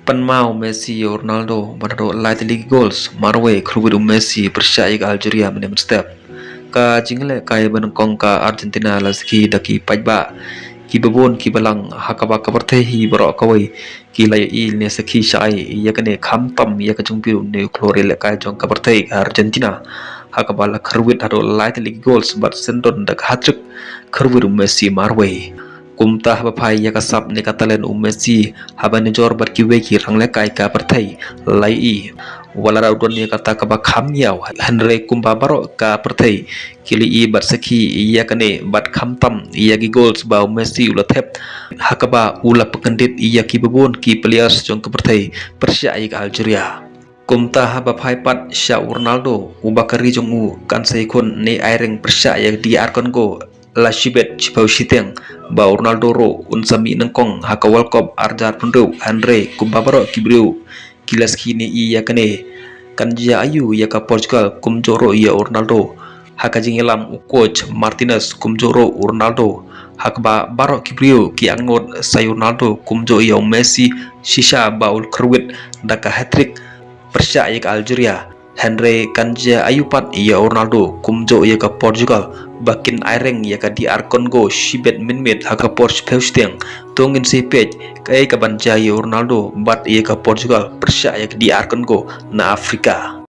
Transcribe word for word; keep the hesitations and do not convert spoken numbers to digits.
Pynmaw Messi ïa u Ronaldo ban haduh lai tylli ki goals marwei, kyrwit u Messi pyrshah ïa ka Algeria mynne mynstep. Ka jingïalehkai ba nyngkong ka Argentina la sakhi da ki paidbah kiba bun kiba lang, ha kaba ka pyrthei hi baroh kawei ki la ïohi ne sakhi shai ïa kane, khamtam ïa ka jingpynbeit u khlur ïalehkai jong ka pyrthei ka Argentina, ha kaba la kyrwit haduh lai tylli ki goals bad syndon da ka hat-trick, kyrwit u Messi marwei. Kumta haba phai ïa ka sap ne ka talent u Messi haba nujor bad kiwei ki ranglehkai ka pyrthei, la ïohi wat la u don ïa kata kaba kham ïaw, hynrei kumba baroh ka pyrthei ki la ïohi bad sakhi ïa kane, bad khamtam ïa ki goals ba u Messi u la thep, ha kaba u la pynkyndit ïa kiba bun ki players jong ka pyrthei pyrshah ïa ka Algeria. Kumta haba phai pat sha u Ronaldo, uba ka ri jong u kan sa ïakhun ne aireng pyrshah ïa ka D R Congo la shibit shiphew shiteng, ba u Ronaldo ruh un sa mih nyngkong ha ka World Cup ar hajar phew hynriew, hynrei kumba baroh ki briew ki la sakhi ne ïohi ïa kane, kan jia aïu ïa ka Portugal kumjuh ruh ïa u Ronaldo? Ha ka jingïalam u coach Martinez kumjuh ruh u Ronaldo, ha kaba baroh ki briew ki angnud sa ïa u Ronaldo kumjuh ïa u Messi, shisha ba u la kyrwit da ka hat-trick pyrshah ïa ka Algeria. Hynrei kan jia aïu pat ïa u Ronaldo kumjuh ïa ka Portugal, ba kin aireng ïa ka D R Congo shibit mynmiet ha ka por shiphew shiteng? To ngin sa peit kaei kaban jia ïa u Ronaldo bad ïa ka Portugal pyrshah ïa ka D R Congo na Afrika.